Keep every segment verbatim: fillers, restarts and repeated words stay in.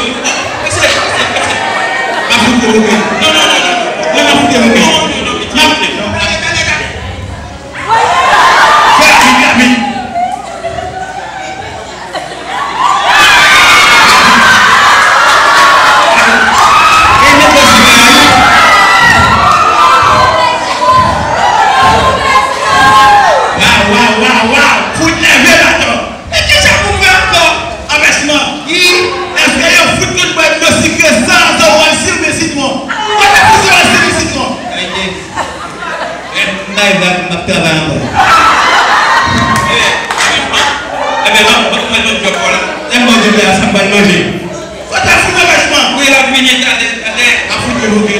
M ap fout revoke. Non, non, non, non. Non, m ap fout revoke. Non, non, non, non, non. Fè rapid, fè rapid. E met dosye la, wi. Waw, waw, waw, waw. Fout leve baton. Men kisa pou m fè ankò? Anpèchman. I, èske yo fout konn bwè dlo sikre san zanwal, sitwon? Kote pou zanwal, sitwon? Ayiti. Lè m bay vag, m ap travay ankò. Ebyen, ebyen, ban, ban mwen yon djòb la. Lè m ba w djòb la, sa m pral manje. Kote fout anpèchman? Wi, l ap vini, talè, talè. Ap fout revoke.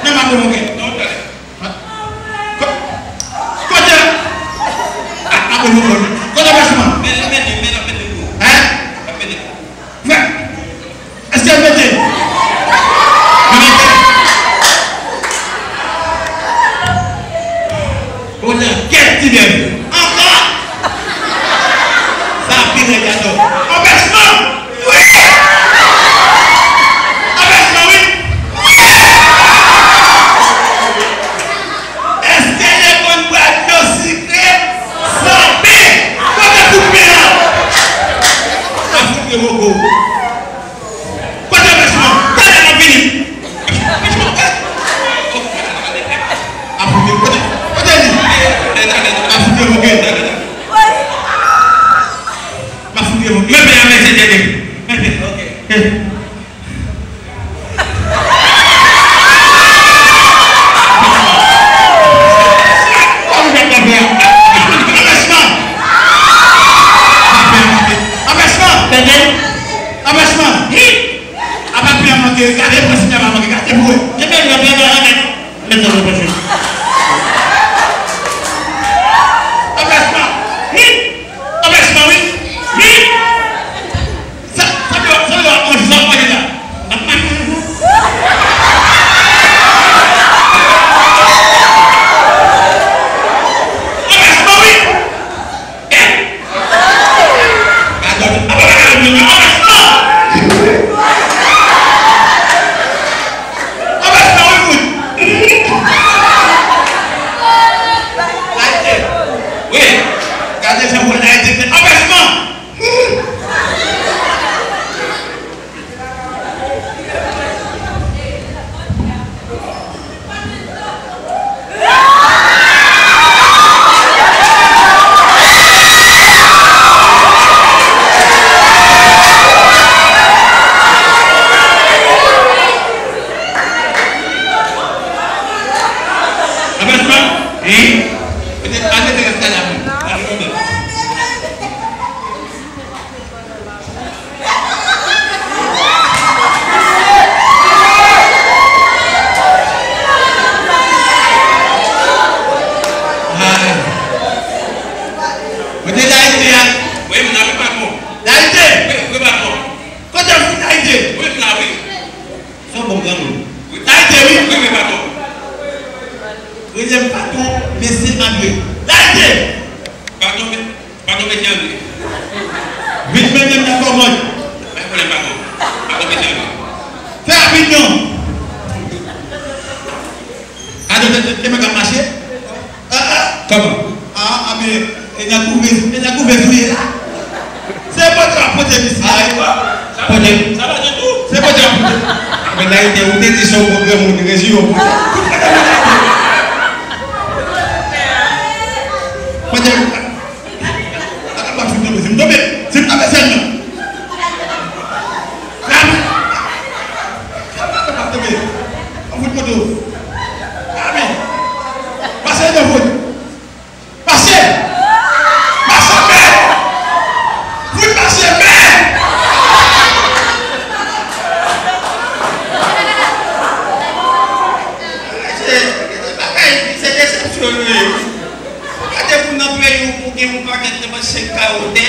Non, m ap revoke. Non, talè. Ko-, kote? A, a, bon, bon, bon. Kote anpèchman? Men, men, men, men, men, men, men. Hein? Men, men. Frè, èske l mete? Li mete. Bon, nan kèk ti bèf. Ankò? Sa pi rèd atò. Anpèchman! Wi! Anpèchman, wi! Wi! Èske yo konn bwè dlo sikre san pen? Kote kout pen an? Sa fout revoke w. Kote anpèchman? Talè m ap vini. Anpèchman, anpèchman, eh! Ap fout revoke. Kote, kote li? Ap fout revoke. M ap fout revoke. Men, men, men, men, men, men. Ok. Eh. Anpèchman! Anpèchman! Anpèchman! Tande? Anpèchman! Hi! Apa pè manke, gade pou sinema manke, gade pou wè. Tande, nan pè nan anèt. Mèt nan pòch. Anpèchman! Hi! Anpèchman, wi! Hi! Sa, sa vle, sa vle, on zòt mwen la. Anpèchman, wi! Eh! Gadon, apa pa ka vin, anpèchman! Anpèchman, wi, fout! Layite! Wi! Gade jan mwen layite, anpèchman! Anpèchman? Wi. Mete, al mete rès la pou mwen. Al mete. Ay. Kote Dayite a? Wi, m la, wi, patwon. Dayite! Wi, wi, patwon. Kote fout Dayite? Wi, m la, wi. Se yon bon granmoun. Dayite, wi. Wi, wi, patwon. Premye patwon, mesye Andre. Dayite! Patwon, men. Patwon, mesye Andre. Vin mennen m nan kòmand. Pa gen pwoblèm, patwon. Patwon, mesye Andre. Fè rapid non. Gade, te, te, te, te, mache. Ah, ah. Kòman? Ah, ah, men, e nan kouve, e nan kouve sou ye la. Se pote w ap pote misye a, wi. Pote. Sa va ditou. Se pote w ap pote. Men Dayite, ou te di se yon bon granmoun, rejim yo pote. Pote. Atè m ap fin tonbe. Si m tonbe, si m tonbe, sèl nan. Rabi! Rabi! An fout kote w. Rabi! Pase nan fout. Pase! Pase, men! Fout pase, men! Se, se bagay, se desepsyon nou ye. Gade moun nan peyi w, ou gen yon pakèt nan senk kawo tè,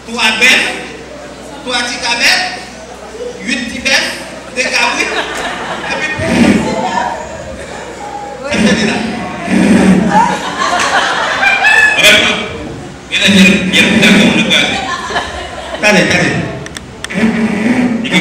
twa bèf, twa ti kamèl, uit ti bèf, de kabrit, epi, sa se li la. Anpèchman, gen lè jèl, jèl pou dakò moun nan kraze. Tande, tande. Epi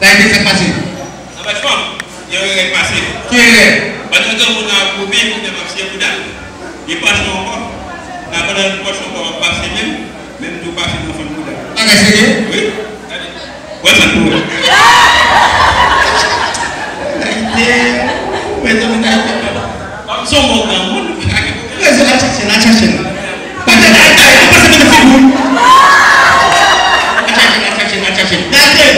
Layite, sa k pase? Anpèchman, yon erè k pase. Ki erè? Pandan granmoun nan ap goumen, kounye a m ap siye bouda l, li panche ankò. Nan pandan l panche ankò, m ap pase menm, menm tou pase nan fon bouda l. Bagay serye? Wi. Gade. Wè sa tou wè. Layite, mezanmi, Layite. Kòm se yon bon granmoun, ou pa gen pwoblèm. Rezon, al chache l, al chache l. Pase nan kay, ou pase nan figi w. Al chache l, al chache l, al chache l. Gade!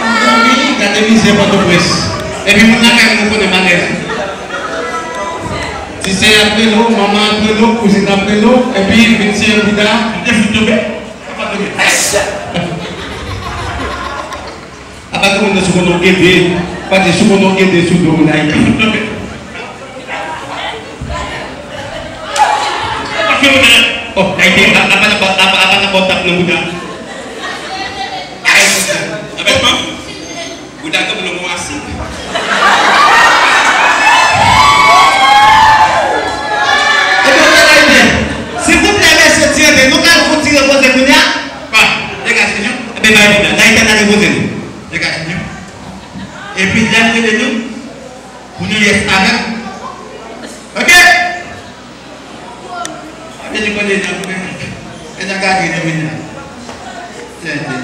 Mezanmi, gade mizè Pòtoprens. Epi moun lakay nou konnen bagay. Ti sè ap rele w, manman ap rele w, kouzin ap rele w, epi vin siye bouda, li te fout tonbe. Apa gen moun nan sou kote w gede, pa di sou kote w gede sou do w la, li ka fout tonbe. Oh, Layite, apa nan bò, apa, apa nan bò tap nan bouda. Ay, bouda. Anpèchman. Bouda tonbe nan yon asid. Epi, ok, Layite. Silvouplè, mesye, tire de nou, kal fout tire poze kounye a. Pa, degaje nou. Epi, bay bouda. Layite, n al repoze nou. Degaje nou. Epi, lè m rele nou, pou nou yès avè m. Ok? Epi, li konnen nan goumen. E nan gade, li vin la. Tande.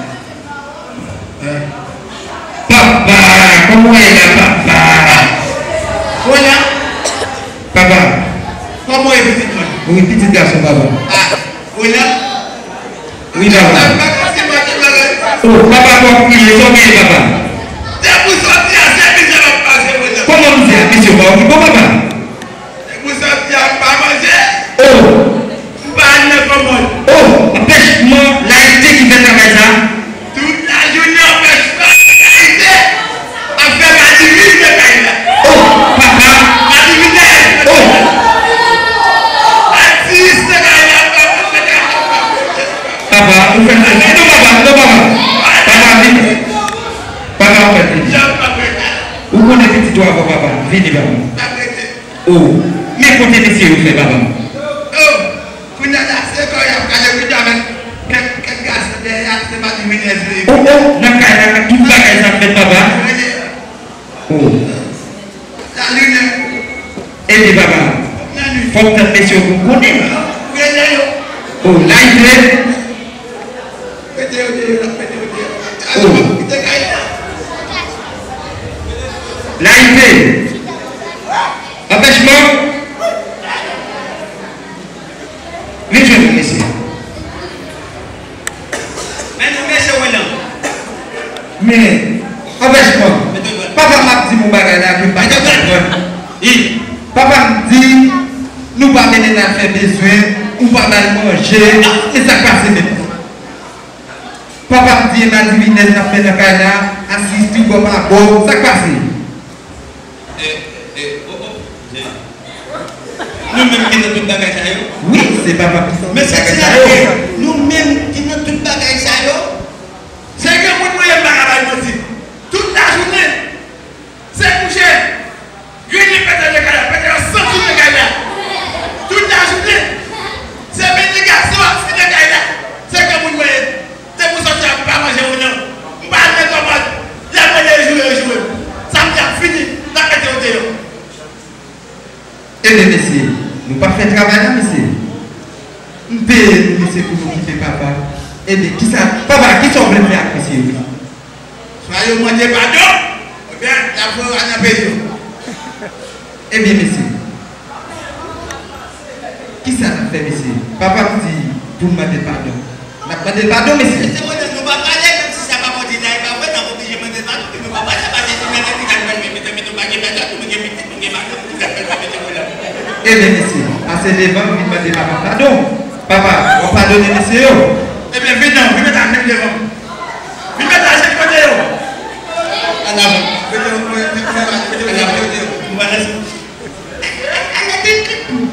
Papa, kòman w ye la, papa? Hola. Papa. Kòman w ye, pitit mwen? Wi, pitit gason, papa. Ah, hola. Wi, papa. Oh, papa, kòman w ye? Kòman w ye, papa? Depi w sòti a, se mizè w ap pase, hola. Kòman mizè? Misye pa okipe w, papa. Depi w sòti a, m pa manje. Oh. M pa al nan kòmòd. Oh, anpèchman, Layite ki fè travay sa. Tout lajounen, anpèchman, Layite ap fè madivin nan kay la. Oh, papa. Madivin nan kay la. Oh. Atis nan kay la, papa, nan kay la, papa. Papa, ou fè sa. Non, papa, non, papa. Papa, vini. Papa, ou fè vini. Ou konnen pitit ou avè w, papa. Vini, papa. Oh, men kote mesye yo fè papa m? Oh, kounye a la, se kò y ap gade, kounye a menm, kèk, kèk gason dèyè a, se pa di minè vle. Oh, oh, nan kay la, tout bagay sa fèt papa? Oh. Epi papa, fòk tann mesye yo pou konnen. Oh, Layite. Mete yo deyò, n ap mete yo deyò. Oh. Kite kay la. Layite. Anpèchman. Vin jwenn mwen, mesye. Men nou mesye Welan. Men, anpèchman. Papa m ap di m yon bagay la ke m pa ka konprann. Papa m di, nou pa mennen l al fè bezwen, ou pa ba l manje. E sa k pase menm? Papa m di e madivinèz n ap fè nan kay la, asiz tribò pabò, sa k pase? Eh, eh, oh, oh, eh. Nou menm ki nan tout bagay sa yo? Wi, se papa m ki nan tout bagay sa yo. Men se ti lage, nou menm ki nan tout bagay sa yo? Se granmoun mwen ye, m pa ka bay manti. Tout lajounen, se kouche. Grenn li pete nan kay la, pete yo santi nan kay la. Tout lajounen, se mennen gason ap fè nan kay la. Se granmoun mwen ye. Depi w sòti a, m pa manje ou non. M pa al nan kòmòd. Lè mwen leve joure, yo joure m. Samdi ap fini, n ap mete yo deyò. Ebyen, mesye, nou pa fè travay la, mesye. M peye nou, mesye, pou nou kite papa. Ebyen, kisa, papa, kisa w vle fè ak mesye yo? Swa yo mande padon, oubyen y ap voye w al nan peyi yo. Ebyen, mesye, kisa n ap fè, mesye? Papa m di pou m mande padon. N ap mande l padon, mesye. Mesye Renan, nou pa pale, menm si sa papa w di la, e pa vre, n ap oblije mande l padon, men nou pa pale, paske si mwen menm ki ta pral mete, mete, nou pa gen padon, nou gen pitit, nou gen madanm, nou ta pral mete Renan. Ebyen, mesye, pase devan, vin mande papa padon. Papa, w ap padone mesye yo? Ebyen, vin non, vin mete a menm devan. Vin mete a je kote yo. An avan. Mete yo, mete yo, mete yo, mete yo. Nou pa nan... Ala de krik nou.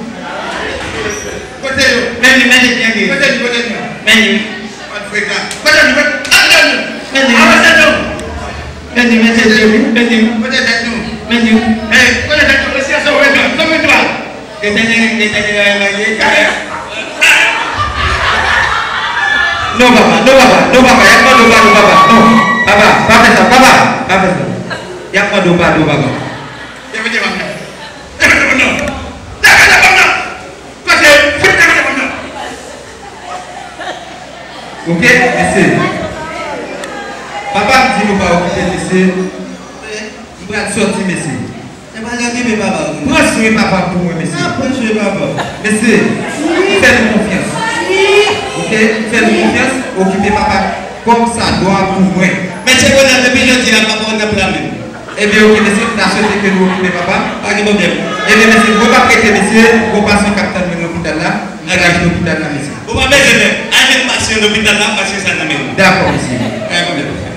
Hey, pa frekan. Kote nou? Kote nou? Kote nou? Kote nou? Kote nou? Kote nou? Kote nou? Hey, kote nou? Mesye, sou retwa, sou retwa. Etènèl, Etènèl, Etènèl. Non, papa, non, papa, non, papa, y ap mande w padon, papa, non. Papa, pa fè sa, papa, pa fè sa. Y ap mande w padon, papa. Leve devan mwen. Leve devan mwen. Leve devan mwen. Kote? Fout leve devan mwen. Ok, mesye. Papa m di nou pa okipe mesye. M pral sòti, mesye. Se pa lè okipe papa w. Pran swen papa m pou mwen, mesye. N ap pran swen papa w. Mesye, m fè nou konfyans. Ok, m fè nou konfyans. Okipe papa kòm sa dwa pou mwen. Mesye Gonzales, depi jodi a, papa w nan plan menm. Ebyen, ok, mesye, m ta swete ke nou okipe papa. Pa gen pwoblèm. Ebyen, mesye, mwen p ap rete, mesye. Gon pasyan k ap tann mwen nan lopital la. M pral kite lopital la, mesye. Ou pa bezwen pè. Al jwenn pasyan lopital la, pasyan sa nan men w. Dakò, mesye. Pa gen pwoblèm.